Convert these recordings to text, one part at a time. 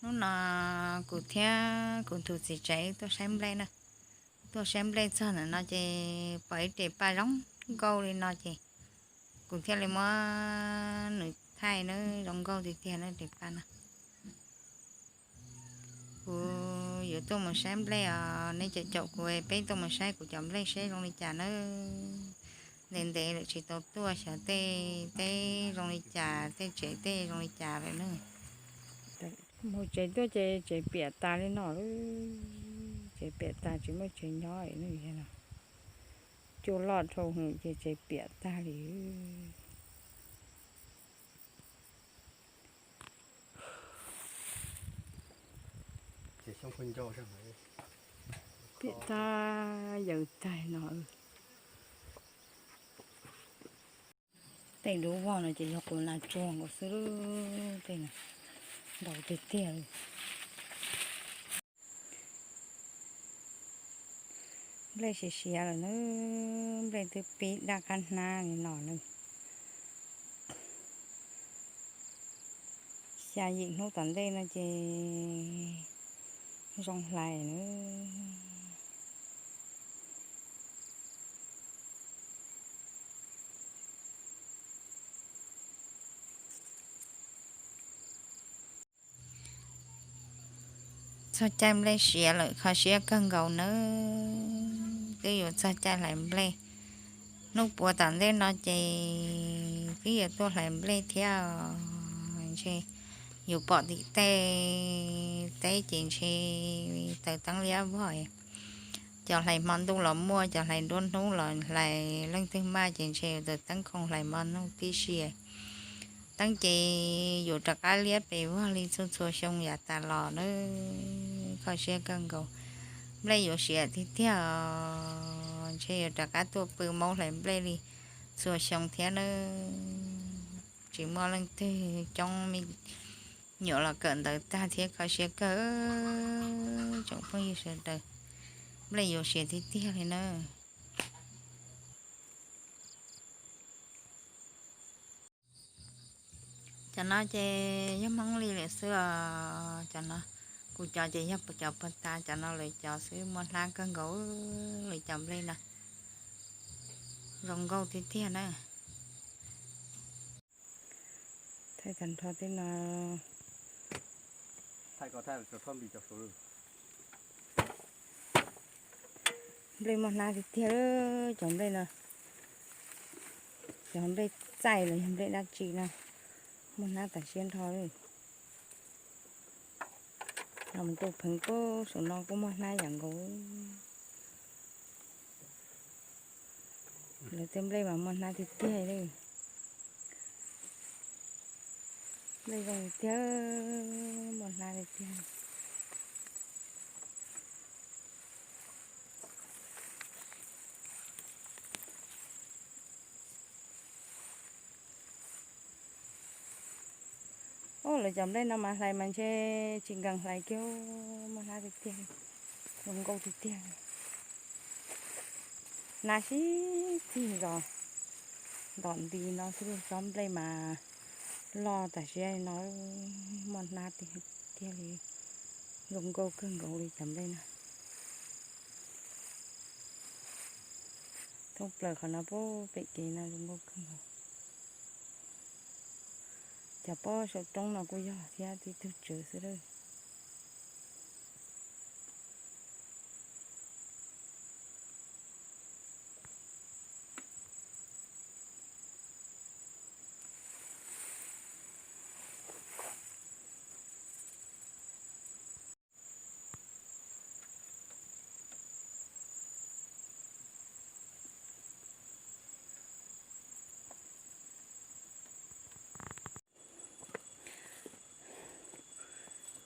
Hnub no kuv thiab kuv tus txiv tsev tuaj saib nplej na. Tuaj saib nplej txog ntawm no ces pom ib rev pa zoo nkauj li no ces kuv thiaj li muab nws thaij na, zoo nkauj tiag tiag na rev pa no. Kuv yuav tuaj mus saib nplej os, nej caum caum kuv peb tuaj mus saib kuv cov nplej seb zoo li cas na. Ntev ntev lawm tsis tau tuaj, xyov tej teb zoo li cas, tej tsev tej zoo li cas lawm na. Mus tsev tuaj ces tsev piam tas li no lawm, tsev piam tas tsis muaj tsev nyob no. Cua loj dhau hwv ces tsev piam tag li. Piam tag yawm tag no. Tej dub vog no ces yog kuv nas tsuag nkaus xwb, tej no ntau tiag tiag li. Nplej siav siav lawm na, nplej twb pib daj qab hnab li no na. Xya yim hnub tom ntej no ces zoo hlais na. Txog caij nplej siav lawm kho siab kawg nkaus nawb, twb yuav txog caij hlais nplej. Hnub puav tom ntej no ces twb yuav tuaj hlais nplej thiab, ntshe yus pom tim tej teb ces ntshe taws teeb liab vog. Cov hlais hmo ntuj los muaj, cov hlais nruab hnub los hlais, leej twg maj ces ntshe yus taws teeb khoom hlais hmo ntuj tib si. Teeb ces yuav rov qab liab pes vog li txhua txhua xyoo yav tas los na. Kho siab kawg nkaus, nplej yuav siav tiag tiag, ntshe yuav rov qab tuaj pw maub hlais nplej li txhua xyoo thiab nawb. Tsis muaj leej twg coob me nyuam los kawm ntawv tag thiab, kho siab kawg tsoom phooj ywg sawv daws. Nplej yuav siav tiag tiag li na. Cov no ces yog Hmoob li lawm xwb os. Cov no, kuv cov ces yog cov puag ta, cov no lawv cov xwb, muaj hnab kawg nkaus. Lawv cov nplej no zoo nkauj tiag tiag na. Thaij tag nrho tej no. Nplej muaj hnab tiag tiag, cov nplej no, cov nplej txaij los yog nplej dab tsi no, muaj hnab tas siab nrho li. Los mus tu pheev kuj saum no kuj muaj hnab yam nkaus. Lawv tej nplej mas muaj hnab tiag tiag li. Nplej zoo tiag, muaj hnab tiag tiag. Ub, lawv cov nplej no mas hlais mas ntshe tsis nkees hlais kiag, muaj hnab tiag tiag, zoo nkauj tiag tiag. Hnab sib txig zos ntom nti no xwb, tsob nplej mas loj tas siab li no, muaj hnab tiag tiag li, zoo nkauj kawg nkaus li cov nplej no. Thoob plaws qhov no pem kev no zoo nkauj kawg nkaus. Cov pob saum roob no kuj yog thiab, tib tug tswv xwb lawm.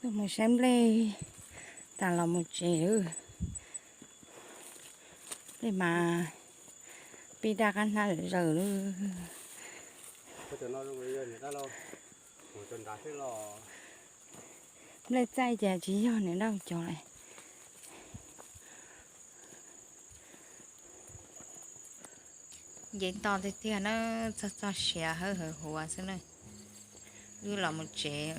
Tuaj mus saib nplej tas los mus tsev lawm. Nplej mas pib daj qab hnab zawm lawm. Nplej txaij ces tsis yog niam dab cov lawm. Nce toj tiag tiag na, txog txoj sia hawb hawv huav xwb na. Wb los mus tsev.